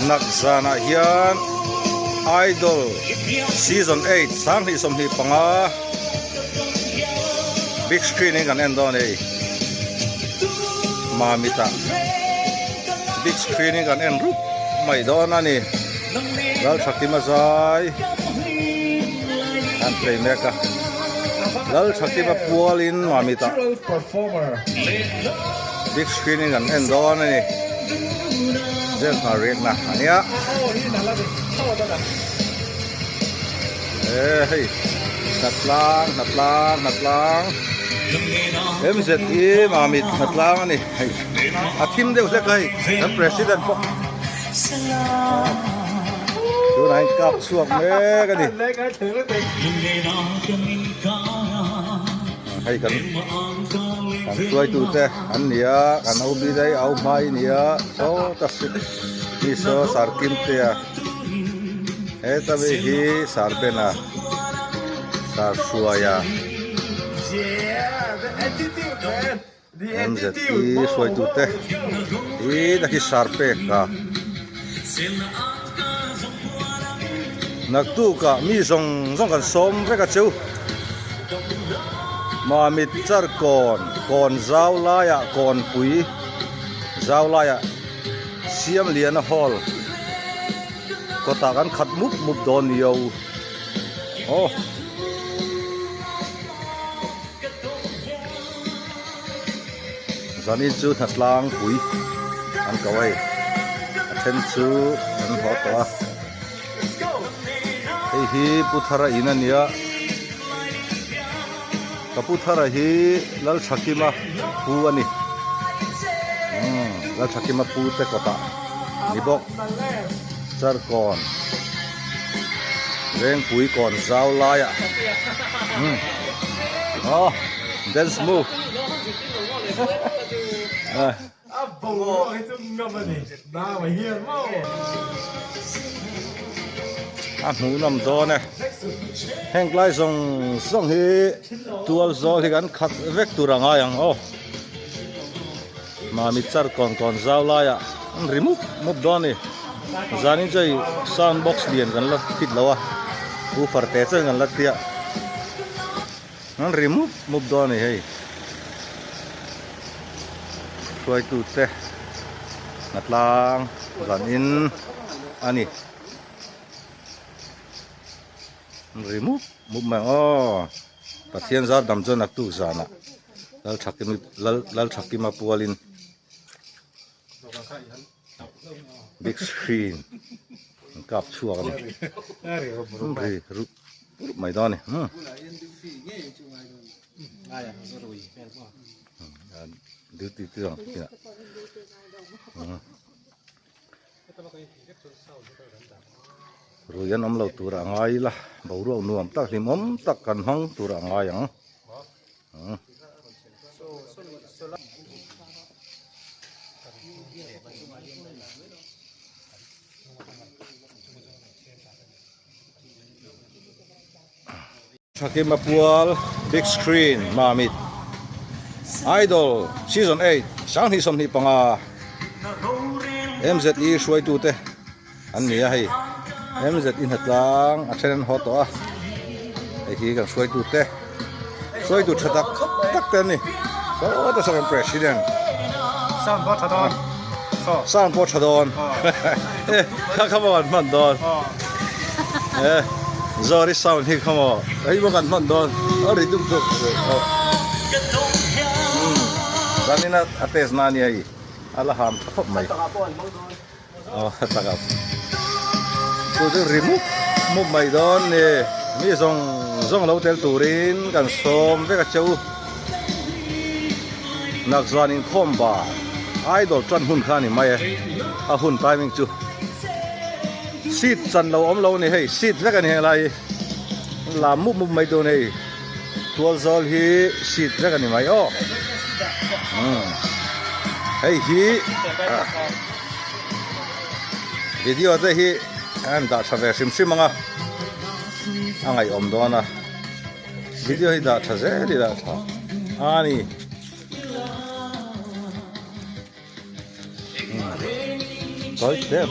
Nak zanah hian Idol season 8 2025 big screen in kan en dawn hei Mamita big screen in kan en rup mai dawn a ni Lalthakima zai an play mek a Lalthakima pualin Mamita big screen in kan en dawn a ni zel hna riak na a nia e hei hnatlang hnatlang hnatlang MZE Mamit hnatlang a ni hei a thim deuh hlek a hei kan president pawh tunah hian kap chhuak mek a ni. Hei kan kan hruaitute an ni a kan au bi daih au hmai a ni a saw ta mi saw sar kim te a heta mi hi sar ben a sar hruai a MZP hruaitute hi ta khi sar pek a naktukah mi zawng zawng kan sawm vek a cheu Mamit char kawn kawn zau laiah kawnpui zau laiah Siamliana hall kawtah kan khat mup mup dawn ni o aw. Zanin chu hnatlang pui an ko hei a then chu an haw tawh a hei hi Pu Thara in a nia ka Pu Thara hi Lalthakima pu a ni umm Lalthakima pu te kawtah ni bawk Charkawn Vengpui kawn zau laiah umm aw dance move a hmuhnawm dawn e heng lai zawng zawng hi tual zawl hi kan khat vek tur a ngai ang aw Mami char kawn kawn zau laiah an ri mup mup dawn a ni. Zanin chu hei sound box lian kan la fit lo a, woofer te chuan kan la tia an ri mup mup dawn a ni hei. Hruaitute hnatlang zanin a ni. An ri mup mup mai ang aw. Pathian zar dam chuan naktuk zanah Lalthakimi Lalthakima pualin big screen an kap chhuak a ni ri rup rup mai dawn a ni duty te ang kinah Rui an awm lo tur a ngai ila boruak nuam tak hlimawm tak kan hmang tur a ngai ang. Thakima pual big screen Mamit Idol season 8 2025 MZE hruaitute an ni a hei MZE hnatlang a then an haw tawh a hei hi kan hruaitute hruaitu tha tak tak te an ni sawta saw kan president sound pawh tha dawn kha kha maw an hman dawn. Zawri sound hi kha maw hei maw kan hman dawn a ri duk duk zanin a test na ania hei a la ham tha khawp mai aw a taka chu chu ri mup mup mai dawn ni mi zawng zawng lo tel turin kan sawm vek a cheu nak zan inkhawm ba idol tan hun kha a ni mai e a hun timing chu. Seat chan lo awm lo a ni hei seat vek a ni heng lai hi lam mup mup mai dawn hei tual zawl hi seat vek a ni mai aw umm hei hi video te hi an dah tha ve hrim hrim ang a a ngaihawm dawn a video hi dah tha zel i dah tha a ni. Tawi tep.